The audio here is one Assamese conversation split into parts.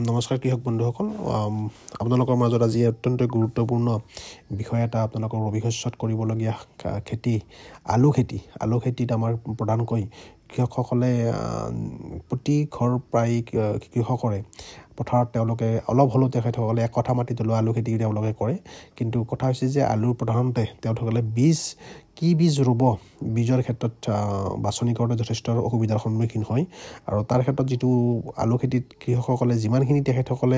নমস্কাৰ কৃষক বন্ধুসকল, আপোনালোকৰ মাজত আজি অত্যন্ত গুৰুত্বপূৰ্ণ বিষয় এটা আপোনালোকৰ ৰবি শস্যত কৰিবলগীয়া খেতি আলু খেতি। আলু খেতিত আমাৰ প্ৰধানকৈ কৃষকসকলে প্ৰতি ঘৰ প্ৰায় কৃষকৰে পথাৰত তেওঁলোকে অলপ হ'লেও তেখেতসকলে এক কঠা মাটিত হ'লেও আলু খেতি তেওঁলোকে কৰে। কিন্তু কথা হৈছে যে আলুৰ প্ৰধানতে তেওঁলোকে বীজ কি বীজ ৰুব, বীজৰ ক্ষেত্ৰত বাছনি কৰোঁতে যথেষ্ট অসুবিধাৰ সন্মুখীন হয়। আৰু তাৰ ক্ষেত্ৰত যিটো আলু খেতিত কৃষকসকলে যিমানখিনি তেখেতসকলে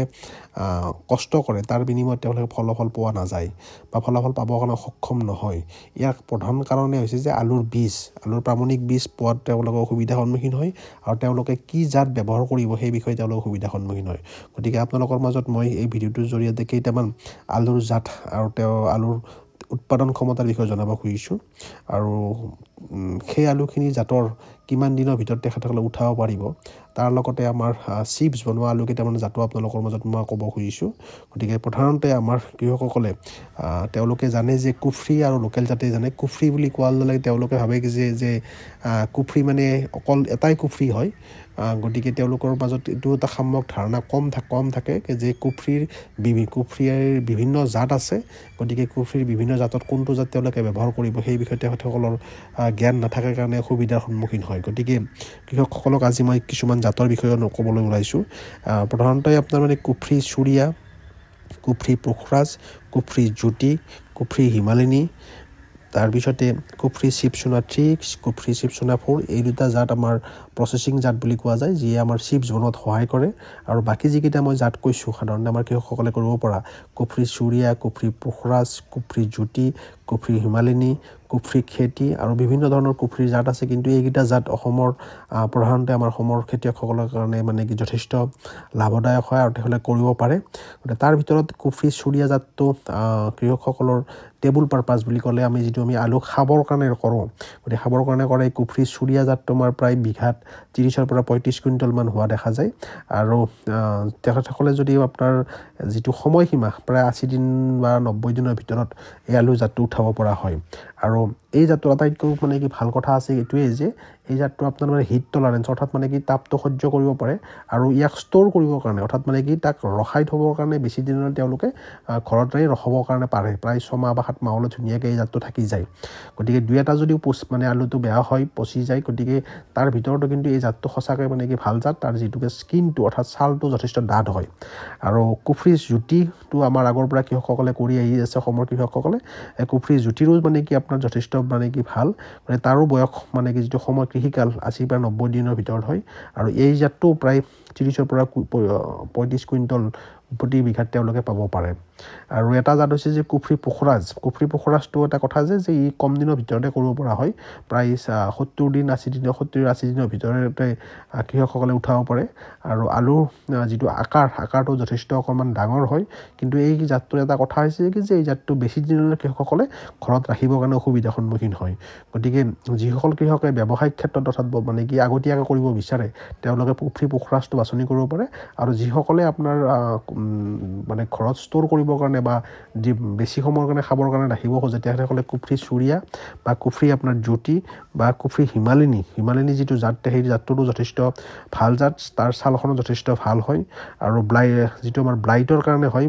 কষ্ট কৰে তাৰ বিনিময়ত তেওঁলোকে ফলাফল পোৱা নাযায় বা ফলাফল পাবৰ কাৰণে সক্ষম নহয়। ইয়াৰ প্ৰধান কাৰণে হৈছে যে আলুৰ বীজ, আলুৰ প্ৰামাণিক বীজ পোৱাত তেওঁলোকে অসুবিধাৰ সন্মুখীন হয় আৰু তেওঁলোকে কি জাত ব্যৱহাৰ কৰিব সেই বিষয়ে তেওঁলোকে অসুবিধাৰ সন্মুখীন হয়। গতিকে আপোনালোকৰ মাজত মই এই ভিডিঅ'টোৰ জৰিয়তে কেইটামান আলুৰ জাত আৰু তেওঁ আলুৰ উৎপাদন ক্ষমতাৰ বিষয়ে জনাব খুজিছোঁ আৰু সেই আলুখিনি জাতৰ কিমান দিনৰ ভিতৰত তেখেতসকলে উঠাব পাৰিব, তাৰ লগতে আমাৰ চিপছ বনোৱা আলু কেইটামান জাতো আপোনালোকৰ মাজত মই ক'ব খুজিছোঁ। গতিকে প্ৰধানতে আমাৰ কৃষকসকলে তেওঁলোকে জানে যে কুফ্ৰি আৰু লোকেল জাতে জানে। কুফ্ৰি বুলি কোৱাৰ লগে লগে তেওঁলোকে ভাবে যে কুফ্ৰি মানে অকল এটাই কুফ্ৰি হয়। গতিকে তেওঁলোকৰ মাজত এইটো এটা সাম্যক ধাৰণা কম থাকে যে কুফ্ৰিৰ বিভিন্ন জাত আছে। গতিকে কুফ্ৰিৰ বিভিন্ন জাতত কোনটো জাত তেওঁলোকে ব্যৱহাৰ কৰিব সেই বিষয়ে তেখেতসকলৰ জ্ঞান নাথাকাৰ কাৰণে অসুবিধাৰ সন্মুখীন হয়। গতিকে কৃষকসকলক আজি মই কিছুমান জাতৰ বিষয়ে ক'বলৈ ওলাইছোঁ। প্ৰধানতে আপোনাৰ মানে কুফ্ৰি চুৰিয়া, কুফ্ৰি পোখৰাজ, কুফ্ৰি জ্যোতি, কুফ্ৰি হিমালিনী, তাৰপিছতে কুফ্ৰি শিৱসোনা 3, কুফ্ৰি শিৱসোনা 4, এই দুটা জাত আমাৰ প্ৰচেছিং জাত বুলি কোৱা যায়, যিয়ে আমাৰ চিপছ বনোৱাত সহায় কৰে। আৰু বাকী যিকেইটা মই জাত কৈছোঁ সাধাৰণতে আমাৰ কৃষকসকলে কৰিব পৰা কুফ্ৰি চুৰিয়া, কুফ্ৰি পোখৰাজ, কুফ্ৰি জ্যোতি, কুফ্ৰি হিমালিনী, কুফ্ৰি খেতি আৰু বিভিন্ন ধৰণৰ কুফ্ৰিৰ জাত আছে। কিন্তু এইকেইটা জাত অসমৰ প্ৰধানতে আমাৰ অসমৰ খেতিয়কসকলৰ কাৰণে মানে কি যথেষ্ট লাভদায়ক হয় আৰু তেখেতসকলে কৰিব পাৰে। গতিকে তাৰ ভিতৰত কুফ্ৰি চুৰিয়া জাতটো কৃষকসকলৰ টেবুল পাৰপাছ বুলি ক'লে আমি যিটো আমি আলু খাবৰ কাৰণে কৰোঁ, গতিকে খাবৰ কাৰণে কৰে এই কুফ্ৰি চুৰিয়া জাতটো আমাৰ প্ৰায় বিঘাত 30ৰ পৰা 35 কুইণ্টলমান হোৱা দেখা যায়। আৰু তেখেতসকলে যদি আপোনাৰ যিটো সময়সীমা প্ৰায় 80 দিন বা 90 দিনৰ ভিতৰত এই আলু জাতটো উঠাব পৰা হয়। আৰু এই জাতটোৰ আটাইতকৈ মানে কি ভাল কথা আছে এইটোৱেই যে এই জাতটো আপোনাৰ মানে হিট টলাৰেঞ্চ, অৰ্থাৎ মানে কি তাপটো সহ্য কৰিব পাৰে আৰু ইয়াক ষ্ট'ৰ কৰিবৰ কাৰণে, অৰ্থাৎ মানে কি তাক ৰখাই থ'বৰ কাৰণে বেছি দিনলৈ তেওঁলোকে ঘৰতে ৰখাবৰ কাৰণে পাৰে। প্ৰায় 6 মাহ বা 7 মাহলৈ ধুনীয়াকৈ এই জাতটো থাকি যায়। গতিকে দুই এটা যদিও মানে আলুটো বেয়া হয়, পচি যায়, গতিকে তাৰ ভিতৰতো কিন্তু এই জাতটো সঁচাকৈ মানে কি ভাল জাত। তাৰ যিটোকে স্কিনটো অৰ্থাৎ ছালটো যথেষ্ট ডাঠ হয়। আৰু কুফ্ৰি জ্যোতিটো আমাৰ আগৰ পৰা কৃষকসকলে কৰি আহি আছে, অসমৰ কৃষকসকলে। কুফ্ৰি জ্যোতিৰো মানে কি আপোনাৰ যথেষ্ট মানে কি ভাল, মানে তাৰো বয়স মানে কি যিটো সময় কৃষিকাল 80 পৰা 90 দিনৰ ভিতৰত হয়। আৰু এই জাতটো প্ৰায় 30ৰ পৰা 35 কুইণ্টল প্ৰতি বিঘাত তেওঁলোকে পাব পাৰে। আৰু এটা জাত হৈছে যে কুফ্ৰি পোখৰাজ। কুফ্ৰি পোখৰাজটো এটা কথা যে ই কম দিনৰ ভিতৰতে কৰিব পৰা হয়, প্ৰায় 70 দিন 80 দিনৰ 70-80 দিনৰ ভিতৰতে কৃষকসকলে উঠাব পাৰে। আৰু আলুৰ যিটো আকাৰটো যথেষ্ট অকণমান ডাঙৰ হয়। কিন্তু এই জাতটোৰ এটা কথা হৈছে কি যে এই জাতটো বেছি দিনলৈ কৃষকসকলে ঘৰত ৰাখিবৰ কাৰণে অসুবিধাৰ সন্মুখীন হয়। গতিকে যিসকল কৃষকে ব্যৱসায়িক ক্ষেত্ৰত অৰ্থাৎ মানে কি আগতীয়াকৈ কৰিব বিচাৰে তেওঁলোকে কুফ্ৰি পোখৰাজটো বাছনি কৰিব পাৰে। আৰু যিসকলে আপোনাৰ মানে ঘৰত ষ্ট'ৰ কৰিবৰ কাৰণে বা বেছি সময়ৰ কাৰণে খাবৰ কাৰণে ৰাখিব খোজে তেখেতসকলে কুফ্ৰি চুৰিয়া বা কুফ্ৰি আপোনাৰ জ্যোতি বা কুফ্ৰি হিমালিনী, হিমালিনী যিটো জাত সেই জাতটোতো যথেষ্ট ভাল জাত, তাৰ ছালখনো যথেষ্ট ভাল হয়। আৰু যিটো আমাৰ ব্লাইটৰ কাৰণে হয়,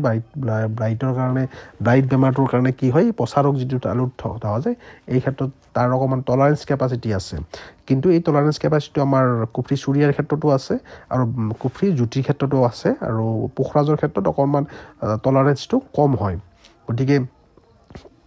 ব্লাইটৰ কাৰণে ব্লাইট বেমাৰটোৰ কাৰণে কি হয়, পচা ৰোগ যিটো আলুত থকা যায়, এই ক্ষেত্ৰত তাৰ অকণমান টলাৰেঞ্চ কেপাচিটি আছে। কিন্তু এই টলাৰেঞ্চ কেপাচিটিটো আমাৰ কুফ্ৰি চুৰিয়াৰ ক্ষেত্ৰতো আছে আৰু কুফ্ৰি জ্যোতিৰ ক্ষেত্ৰতো আছে আৰু পোখৰাজৰ ক্ষেত্ৰত অকণমান টলাৰেঞ্চটো কম হয়। গতিকে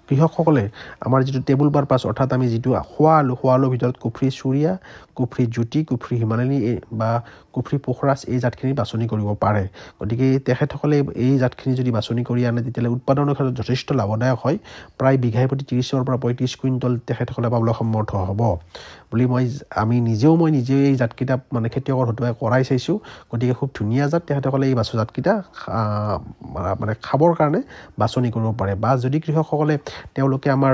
কৃষকসকলে আমাৰ যিটো টেবুল পাৰপাছ অৰ্থাৎ আমি যিটো খোৱা আলুৰ ভিতৰত কুফ্ৰি চুৰিয়া, কুফ্ৰি জ্যোতি, কুফ্ৰি হিমালয়ী বা কুফ্ৰি পোখৰাজ এই জাতখিনি বাছনি কৰিব পাৰে। গতিকে তেখেতসকলে এই জাতখিনি যদি বাছনি কৰি আনে তেতিয়াহ'লে উৎপাদনৰ ক্ষেত্ৰত যথেষ্ট লাভদায়ক হয়। প্ৰায় বিঘাই প্ৰতি 30ৰ পৰা 35 কুইণ্টল তেখেতসকলে পাবলৈ সমৰ্থ হ'ব বুলি মই নিজেও এই জাতকেইটা মানে খেতিয়কৰ হতুৱাই কৰাই চাইছোঁ। গতিকে খুব ধুনীয়া জাত, তেখেতসকলে এই জাতকেইটা মানে খাবৰ কাৰণে বাছনি কৰিব পাৰে। বা যদি কৃষকসকলে তেওঁলোকে আমাৰ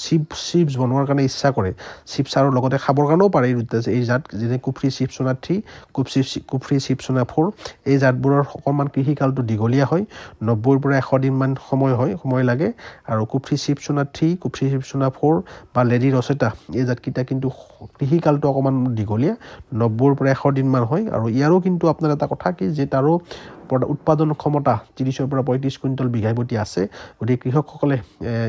চিপছ বনোৱাৰ কাৰণে ইচ্ছা কৰে, চিপছ আৰু লগতে খাবৰ কাৰণেও পাৰে এই জাত, যেনে কুফ্ৰি শিৱসোনা 3, কুফ্ৰি শিৱসোনা 4, এই জাতবোৰৰ অকণমান কৃষিকালটো দীঘলীয়া হয়, 90ৰ পৰা 100 দিনমান সময় লাগে। আৰু কুফ্ৰি শিৱসোনা 3, কুফ্ৰি শিৱসোনা 4 বা লেডি ৰচেটা এই জাতকেইটা এইকেইটা কিন্তু কৃষিকালটো অকণমান দীঘলীয়া, 90ৰ পৰা 100 দিনমান হয়। আৰু ইয়াৰো কিন্তু আপোনাৰ এটা কথা কি যে তাৰো উৎপাদন ক্ষমতা 30ৰ পৰা 35 কুইণ্টল বিঘাই প্ৰতি আছে। গতিকে কৃষকসকলে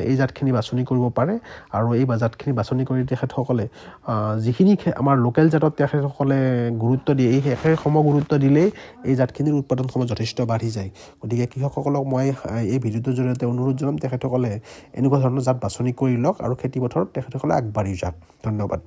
এই জাতখিনি বাছনি কৰিব পাৰে আৰু এই জাতখিনি বাছনি কৰি তেখেতসকলে যিখিনি আমাৰ লোকেল জাতত তেখেতসকলে গুৰুত্ব দিয়ে, এই একে সম গুৰুত্ব দিলেই এই জাতখিনিৰ উৎপাদন ক্ষমতা যথেষ্ট বাঢ়ি যায়। গতিকে কৃষকসকলক মই এই ভিডিঅ'টোৰ জৰিয়তে অনুৰোধ জনাম, তেখেতসকলে এনেকুৱা ধৰণৰ জাত বাছনি কৰি লওক আৰু খেতিপথাৰত তেখেতসকলে আগবাঢ়ি যাওক। ধন্যবাদ।